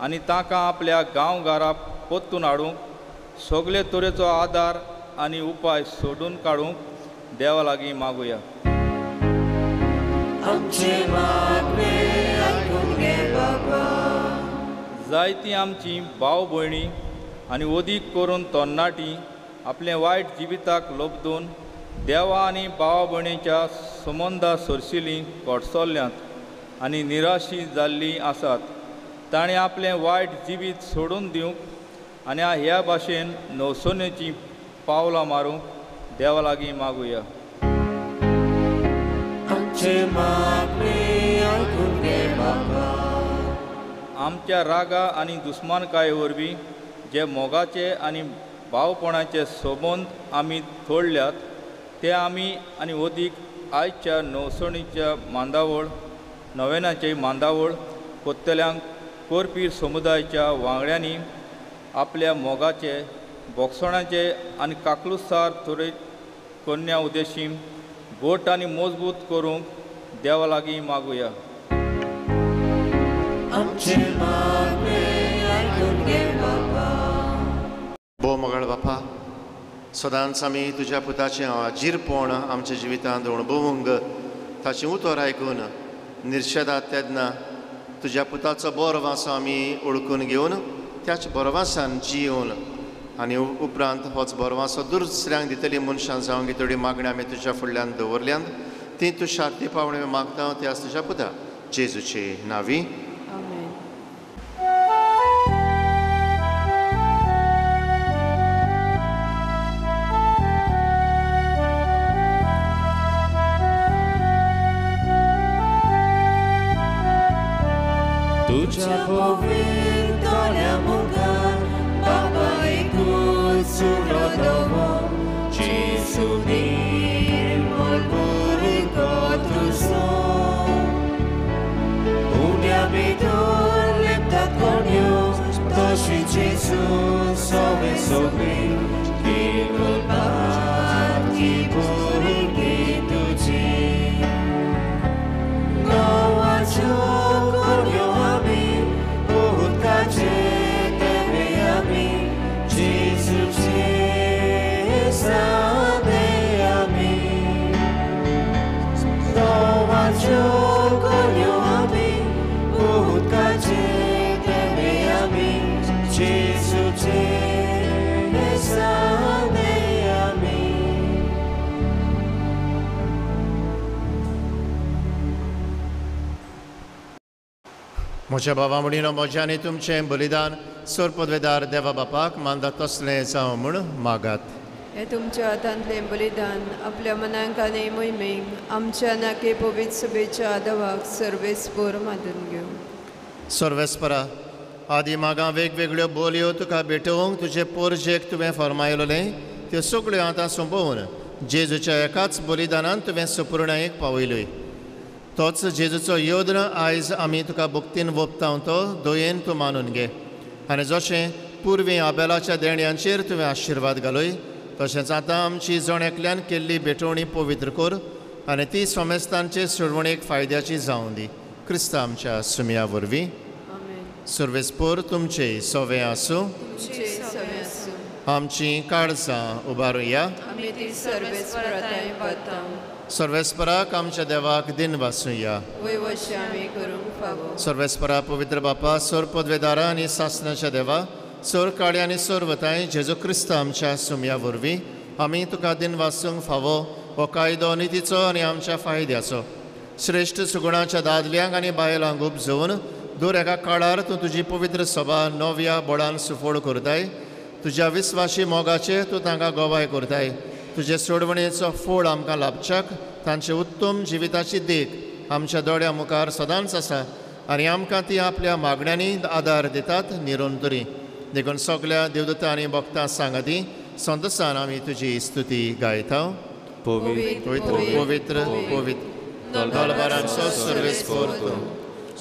आनी तांकां आपल्या गांवघरा पोत्तून हाडूंक सगळे तरेचो आदार आनी उपाय सोडून काडूंक देवा लागीं मागुया. जायतीं आमचीं भाव भयणी आनी वदीक करून तरणाटीं आपलें वायट जिविताक लोबदून देवा आनी भावा भयणीच्या संबंदा सरशिलीं कोडसल्ल्यांत आनी निराशी जाल्लीं आसात. ताणें आपलें वायट जिवीत सोडून दिवंक आनी ह्या भाशेन नवसणेचीं पावलां मारूंक देवा लागीं मागुया. आमच्या रागा आनी दुस्मानकाये वरवीं जे मोगाचे आनी भावपणाचे संबंद आमी तोडल्यात ते आमी आनी वदीक आयच्या नवसणीच्या मांदावळ नवेनाचे मांदावळ कोत्तल्यांक करपी समुदायाच्या वांगड्यांनी आपल्या मोगाचे बोगसणाचे आनी काकलुसार तरे कन्या उद्देशी गोट आनी मजबूत करूंक देवा लागीं मागुया. भोव मोगाळ बापा, सदांच आमी तुज्या पुताचें आजीरपण आमच्या जिवितांत अणभवूंक, ताचें उतर आयकून निर्शेतात तेन्ना तुज्या पुताचो बोरवासो आमी वळखून घेवन त्याच बोरवासान जियोवन आनी उपरांत होच बोरवासो दुसऱ्यांक दितली मनशां जावंक थोडी मागण्या आमी तुज्या फुडल्यान दवरल्यान ती तूं शांती पावणे मागता त्याच तुज्या पुता जेजूचे नांवी. तुझ्या पवित्रल्या मुखार बाबा एकूच सुरो दवो जेजू निर्मळ भुरगो तुजो उण्या भितर लिपतात कोण्यो तशी जेजू सोबे सोबे किरकोळपाक ती भुरगीं तुजी नवाच्यो कोण्यो आमी उदकाचे तेवे आमी जेजूचे सादे आमी म्हज्या बाबा म्हणिनो म्हज्या आनी तुमचें बलिदान सोरपदवेदार देवा बापाक मानता तसलें जावं म्हूण मागात. हे तुमच्या हातांतलें बलिदान आपल्या मनाक आनी मोहिमेक आमच्या नाके पवित्र सभेच्या आदवाक सर्वेस्पोर मादून घेवं. सर्वेस्परा आदी मागां वेगवेगळ्यो बोलयो तुका भेटोवंक तुजे पोरजेक तुवें फर्मायलें त्यो सगळ्यो आतां सोंपोवन जेजूच्या एकाच बलिदानान तुवें सुपूर्णायेक पावयल्यो. तोच जेजूचो योद्र आयज आमी तुका भक्तीन वोपता तो दयेन तूं मानून घे आनी जशें पुर्वी आबेलाच्या देण्यांचेर तुवें आशिर्वाद घालय तशेंच आतां आमची जण एकल्यान केल्ली भेटवणी पवित्र कर आनी ती सोमेस्तांचे सोडवणेक फायद्याची जावं दी. क्रिस्ता आमच्या सुमया वरवीं. सर्वेस्पोर तुमचे सवे आसूं. आमची काळजां उबारुया. सर्वेस्पराक आमच्या देवाक दिन वासुया. सर्वेस्परा पवित्र बापा सोर पदवेदारा आनी सासनाच्या देवा सोर काळ्या आनी सोर वताय जेजू क्रिस्त आमच्या सुमया वरवीं आमी तुका दिन वासूंक फावो हो कायदो नितीचो आनी आमच्या फायद्याचो. श्रेश्ठ सुगुणाच्या दादल्यांक आनी बायलांक उपजोवन दूर एका काळार तूं तुजी पवित्र सभा नव्या बळान सुफळ करताय. तुज्या विस्वाशी मोगाचे तूं तांकां गवाय करताय. तुजे सोडवणेचो फोड आमकां लाभच्याक तांचे उत्तम जिविताची देख आमच्या दोळ्या मुखार सदांच आसा आनी आमकां ती आपल्या मागण्यांनी आदार दितात निरंतरी. देखून सगल्या देवदूतां आनी भक्तां सांगाती संतोसान आमी तुजी स्तुती गायता. पवित्र पवित्र पवित्र दलबारांचो सर्वेस्पोर तूं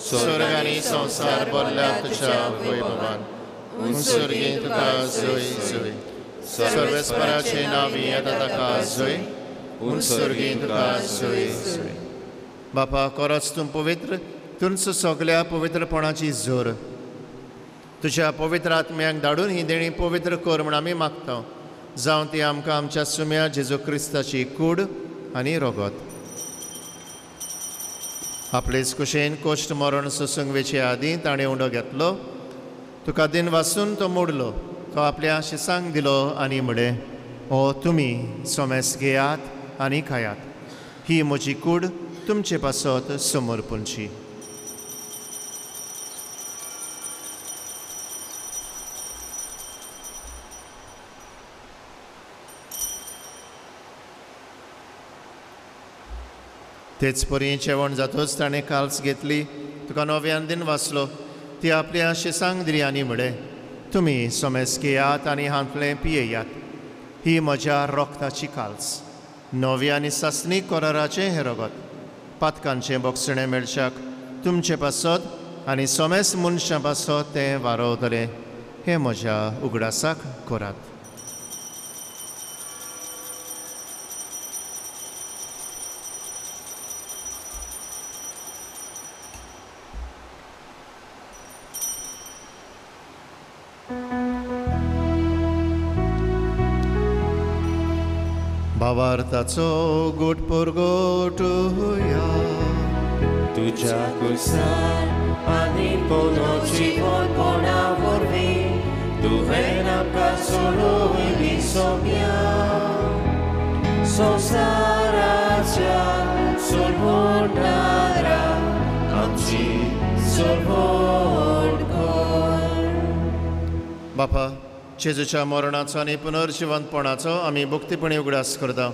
स्वर्ग आनी संवसार भरल्या तुज्या वैभवान. उंसुर्गी तुका जय जय. सर्वेस्पराचे नांवी येता ताका जय. उंसुर्गी तुका जय जय. बापा खरोच तूं पवित्र तुमचो सगल्या पवित्रपणाची जोर. तुज्या पवित्र आत्म्याक धाडून ही देणी पवित्र कर म्हूण आमी मागता. जावं ती आमकां आमच्या सुम्या जेजू क्रिस्ताची कूड आनी रगत. आपलेच कुशेन कोश्ट मरण सोसूंक वेचे आदीं ताणें उंडो घेतलो. तुका दिन वासून तो मोडलो. तो आपल्या शिसांक दिलो आनी म्हळें, ओ तुमी सोमेस घेयात आनी खायात. ही म्हजी कूड तुमचे पासत समर्पणची. तेच परी जेवण जातच ताणें काल्स घेतली. तुका नव्यान दिन वाचलो. ती आपल्या शिसांक दिली आनी म्हळें, तुमी सोमेस घेयात आनी हांतलें पियेयात. ही म्हज्या रोगताची काल्स. नव्या आनी सासणी कराराचें हें रगत. पातकांचें बोगसणें मेळच्याक तुमचे पासत आनी सोमेस मनशां पासत तें वारवतलें. हें म्हज्या उगडासाक करात. भावार्थाचो गोट परगोटुया. तुज्या कुसार आनी पुनर्जिवनपणा वरवीं तुवें आमकां सोडयली सोम्या. संवसाराच्या सोडवणारा आमची सोडवण कर. बापा जेजूच्या मरणाचो आनी पुनर्जिवंतपणाचो आमी भक्तीपणी उगडास करता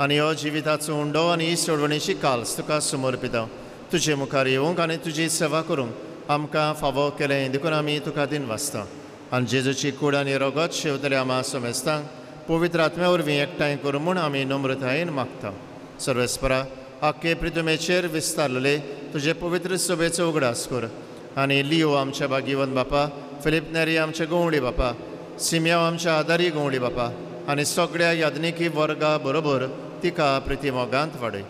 आनी हो जिविताचो उंडो आनी ही सोडवणेची काल्स तुका समर्पिता. तुजे मुखार येवंक आनी तुजी सेवा करूंक आमकां फावो केलें देखून आमी तुका दिन वाचता. आनी जेजूची कूड आनी रगत शेवतल्या आमा समेस्तांक पवित्र आत्म्या वरवीं एकठांय करूं म्हूण आमी नम्रतायेन मागता. सर्वेस्परा आख्खे प्रितुमेचेर विस्तारलेले तुजे पवित्र सभेचो उगडास कर आनी लियो आमच्या भागीवन बापा, फिलीप नेरी आमचे गवळी बापा, सिमयाव आमच्या आदारी गवळी बापा आनी सगळ्या याज्ञिकी वर्गा बरोबर तिका प्रितीमोगांत वाडय.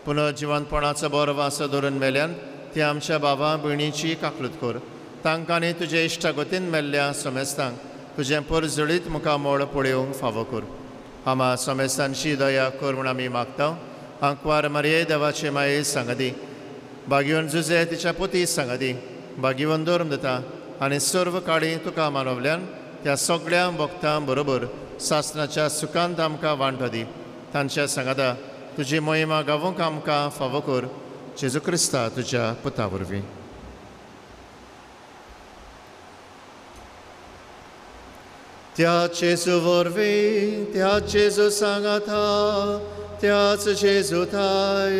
पुनर्जिवंतपणाचो बरो वासो धरून मेल्यान ती आमच्या बाबा भयणीची काकलूत कर. तांकां आनी तुजे इश्टागतीन मेल्ल्या समेस्तांक तुजें परजळीत मुखामळ पळोवंक फावो कर. आमा समेस्तांची दया कर म्हूण आमी मागता. आंकवार मारये देवाचे माये सांगाती, भाग्यवन जुजे तिच्या पोती सांगाती, भाग्यवन धर्म दिता आनी सर्व काळी तुका मानवल्यान त्या सगळ्या भक्तां बरोबर सासनाच्या सुखांत आमकां वांटो दी. तांच्या सांगाता तुजी मोहिमा गावोंक आमकां फावो कर. जेजू क्रिस्ता तुज्या पुता वरवीं. त्या जेजू वरवीं, त्या जेजू सांगाता, त्याच जेजू थाय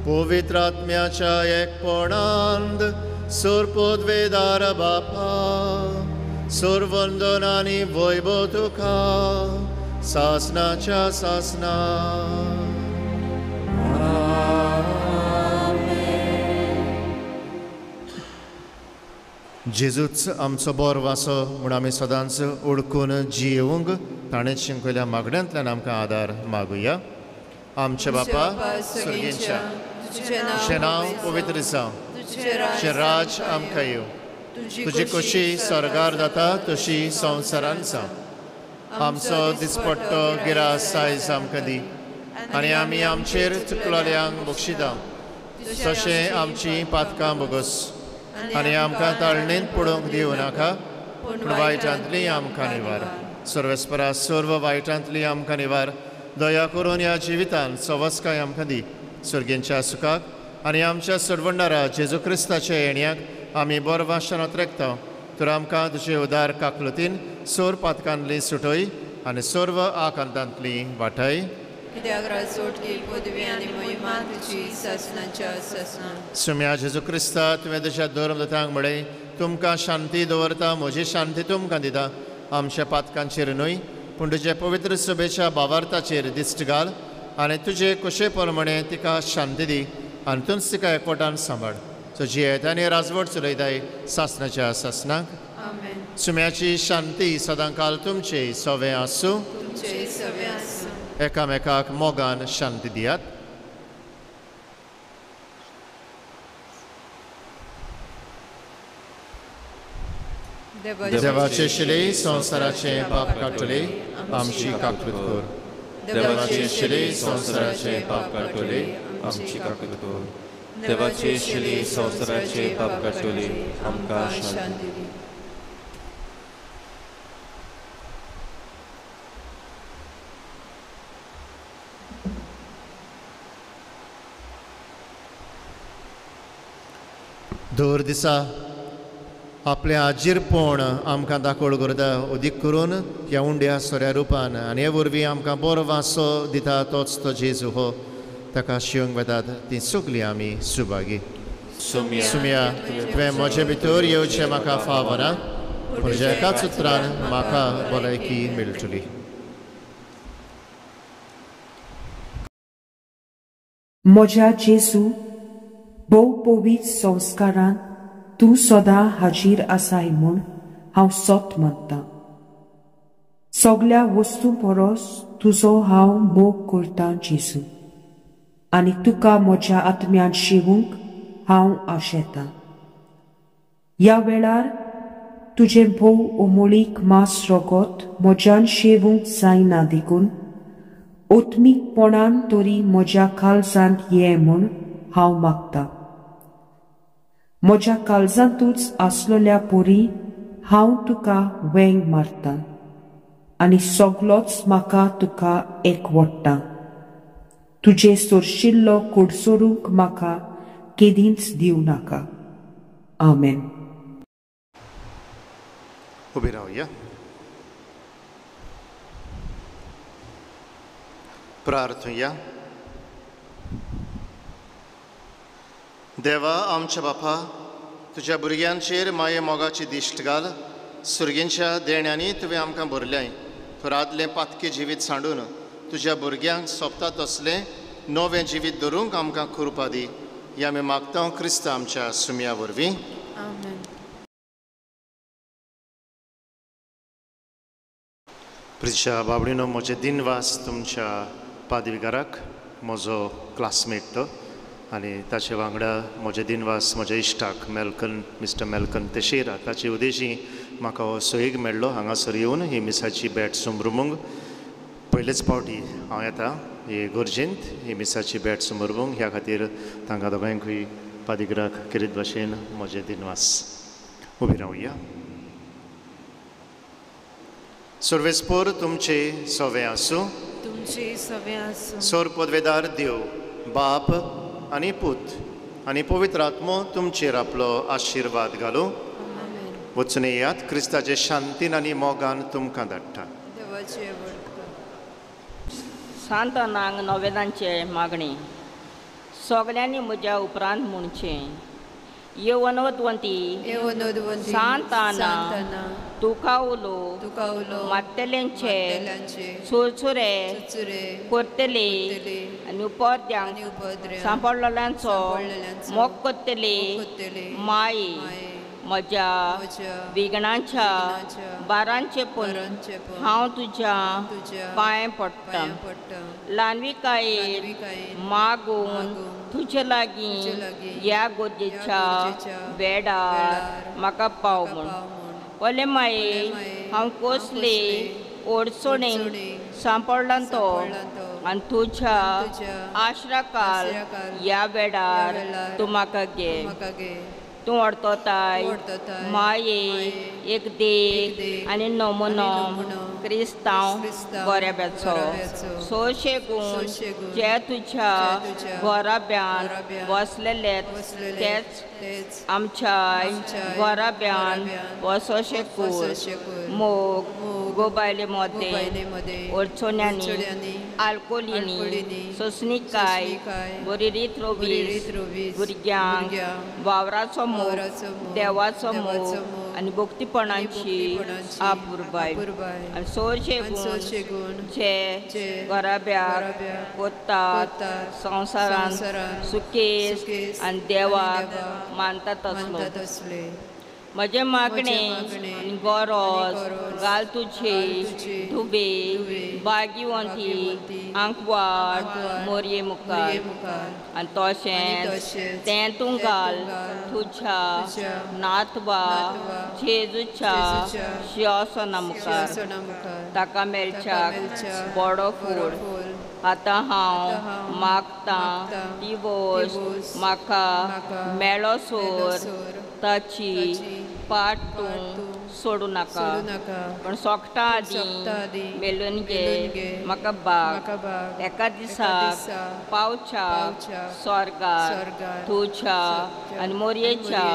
पवित्र आत्म्याच्या एकपणांत सोरपदवेदार बापा सोरवंदन आनी वैभव तुका सासनाच्या सासना. जेजूच आमचो बरो वासो म्हूण आमी सदांच ओळखून जियेवंक ताणें शिंकयल्या मागण्यांतल्यान आमकां आदार मागुया. आमच्या बापा सुर्गेंच्या, तुजें नांव पवित्र जावं, तुजें राज आमकां येवं, तुजी कशी स्वर्गार जाता तशी संवसारान जावं. आमचो दिसपट्टो गिरास आयज आमकां दी आनी आमी आमचेर चुकलोल्यांक बक्षिता तशें आमचीं पातकां भोगोस आनी आमकां ताळणेंत पडोवंक दिवं नाका, पूण वायटांतली आमकां निवार. सर्वेस्परा सर्व वायटांतली आमकां निवार. दया करून ह्या जिवितान सवस्काय आमकां दी. सुर्गेंच्या सुखाक आनी आमच्या सोडवणदारा जेजू क्रिस्ताच्या येण्याक आमी बरो वाशनांत रेखता. तर आमकां तुजे उदार काकलुतीन सोर पातकांतली सुटय आनी सर्व आकांतांतली वाटाय. सुम्या जेजू क्रिस्ता, तुवें तुज्या धर्मदूतांक म्हळें, तुमकां शांती दवरता, म्हजी शांती तुमकां दिता. आमच्या पातकांचेर न्हय पूण तुजे पवित्र सभेच्या भावार्थाचेर दिश्ट घाल आनी तुजे कुशे प्रमाणे तिका शांती दी आनी तूंच तिका एकवटान सांबाळ. तुजी येता आनी राजवट चलयताय सासनाच्या सासनाक. सुम्याची शांती सदांकाल तुमचे सवे आसूं. एकामेकाक मोगान शांती दियात. देवाचे शिले संवसाराचे पाप काडटले, आमची काकूत कर. देवाचे शिले संवसाराचे पाप काडटले, आमची काकूत कर. देवाचे शिले संवसाराचे पाप काडटले, आमकां शांती दी. दर दिसा आपलें आजीरपण आमकां दाखोवळ करता, अदीक करून ह्या उंड्या सोऱ्या रुपान, आनी हे वरवीं आमकां बरो वासो दिता तोच तो जेजू हो. ताका शिवंक वेतात ती सगळीं आमी सुभागी. सुम्या, तुवें म्हजे भितर येवचें म्हाका फावना, पूण तुज्या एकाच उतरान म्हाका भलायकी मेळटली. म्हज्या जेजू, भोव पवित्र संस्कारान तूं सदां हाजीर आसाय म्हूण हांव सत मानतां. सगल्या वस्तू परस तुजो हांव मोग करतां जेजू, आनी तुका म्हज्या आत्म्यान शिवूंक हांव आशेतां. ह्या वेळार तुजें भोव उमळीक मास रगत म्हज्यान शेवूंक जायना देखून आत्मीकपणान तरी म्हज्या काळजांत ये म्हूण हांव मागतां. म्हज्या काळजांतूच आसलेल्या परी हांव तुका वेंग मारतां आनी सगलोच म्हाका तुका एकवडटा. तुजें सोरशिल्लो कुडसरूंक म्हाका केदींच दिवं नाका. आमेन. उबी रावया. प्रार्थुया. देवा आमच्या बापा, तुज्या भुरग्यांचेर माये मोगाची दिश्ट घाल. सुर्गेंच्या देण्यांनी तुवें आमकां भरल्याय. तर आदलें पातकी जिवीत सांडून तुज्या भुरग्यांक सोंपता तसलें नवें जिवीत धरूंक आमकां कृपा दी. ह्या आमी मागता क्रिस्त आमच्या सुम्या वरवीं. प्रिच्या बाबडीनो, म्हजे दिनवास तुमच्या पादविगाराक, म्हजो क्लासमेट तो, आनी ताचे वांगडा म्हजे दिनवास म्हज्या इश्टाक मेलकन, मिस्टर मेलकन तेशेरा. ताचे उदेशी म्हाका हो सोयीग मेळ्ळो हांगासर येवन ही मिसाची भेट समरुमूंक. पयलेच फावटी हांव येता हे गरजेंत ही मिसाची भेट समरुमूंक. ह्या खातीर तांकां दोगांयकूय पादिगराक खेरीत भाशेन म्हजे दिनवास. उबी रावया. सर्वेस्पोर तुमचे सवे आसूं. तुमचे सवे आसूं. सोर पदवेदार देव बाप आनी पूत आनी पवित्र आत्मो तुमचेर आपलो आशिर्वाद घालूं. वचून येयात, क्रिस्ताचे शांतीन आनी मोगान तुमकां धाडटा. सांतानांक नोवेदांचे मागणी. सगल्यांनी म्हज्या उपरांत म्हणचें, येवनोदवंती सांताना तुका उलो मात्तल्यांचे चुरचुरे करतले आनी उपद्यांक सांपडलेल्यांचो मोग करतले माई म्हज्या विघ्नाच्या बारांचे पण हांव तुज्या पांय पडटा. ल्हानविकायेन मागून तुजे लागीं ह्या गरजेच्या वेळार म्हाका पाव म्हूण. ओले माये हांव कसले अडचणीक सांपडला तो आनी तुज्या आश्राकाल ह्या वेळार तूं म्हाका घे. तूं अडतताय माये एक देख आनी नमुनो क्रिस्तांव गोऱ्याब्याचो सोशे गूण जे तुज्या घोराब्यान बसलेले तेच आमच्या घोराब्यान वसोशे कूर मोग गोबायले मदें अडचण्यांनी आल्कोलिनी सोंसणीकाय बरी रीत रोवीस भुरग्यांक वावराचो मोग देवाचो मोग आनी भक्तीपणाची आपुरबाय आनी सोरशे गुण जे घराब्याक कोत्तात संवसारांत सुकेस आनी देवाक मानतात असलो. म्हजें मागणें आनी गरज घाल तुजे धुबे बागिवंती आंकवार मोरये मुखार आनी तशेंच तें तूं घाल तुज्या नातवा जेजूच्या शिंवासना मुखार ताका मेळच्याक बरो फूल. आतां हांव मागतां ती वस्त म्हाका मेळो सोर ताची पाट तूं सोडूं नाका, पूण सोकटां आदीं मेळून घे म्हाका बाग. एका दिसाक पावच्या स्वर्गार तुज्या आनी मोरयेच्या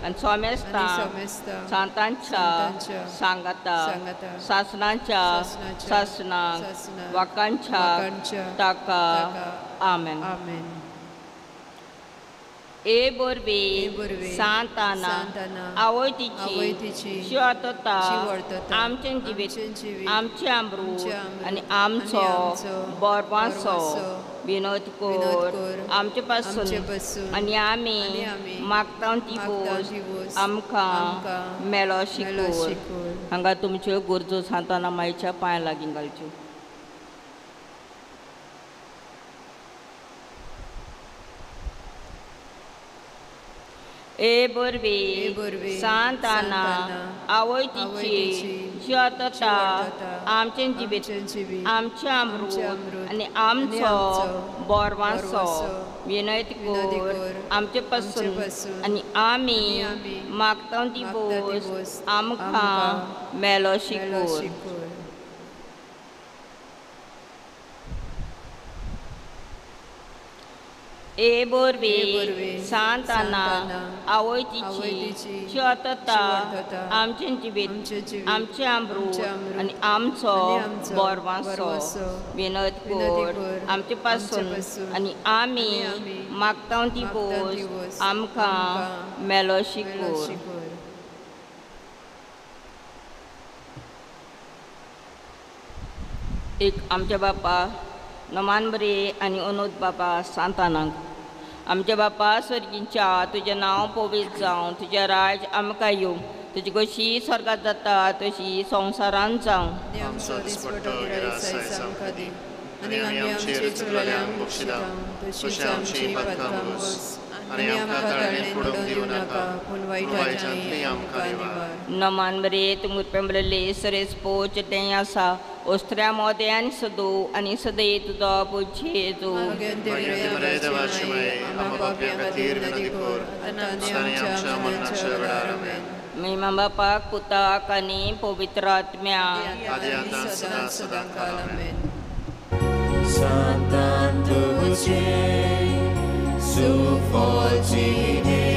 आनी सोमेस्तां सांतांच्या सांगाता सासणाच्या सासणाक वाकांच्या ताका. आमेन. ए बोरवी सांताना आवय तिची शिवतता आमचें जिवीत आमचें अमृत आनी आमचो बोरवांचो विनोद कोर आमचे पासून आनी आमी मागता ती बोस आमकां मेळो शिकोर. हांगा तुमच्यो गरजो सांताना मायच्या पांय लागीं घालच्यो. ए बोरवी सांताना आवय तिची जिवतता आमचें जिवीत आमचें अमृत आनी आमचो बोरवांचो विनोद कोर आमचे पासून आनी आमी मागता ती बोस आमकां मेळो शिकोर. ए बोरवी सांताना आवय तिची जिवतता आमचें जिवीत आमचें अमृत आनी आमचो बोरवांचो विनोद कोर आमचे पासून आनी आमी मागता ती बोस आमकां मेळो शिकोर. एक आमच्या बापा नमान बरे आनी अनोद बापा सांतानाक. आमच्या बापा स्वर्गींच्या तुजें नांव पवित्र जावं, तुजें राज आमकां येवं, तुजी कशी स्वर्गात जाता तशी संवसारांत जावं. नमान बरे तुमकां पेंबलेले सरेस पोच तें आसा ओस्त्र्या मोदें आनी सदो आनी सदय तुजो पूजेजो. महिमा बापाक पुताक आनी पवित्र आत्म्याक. सांतान तुझे सुफल जिणे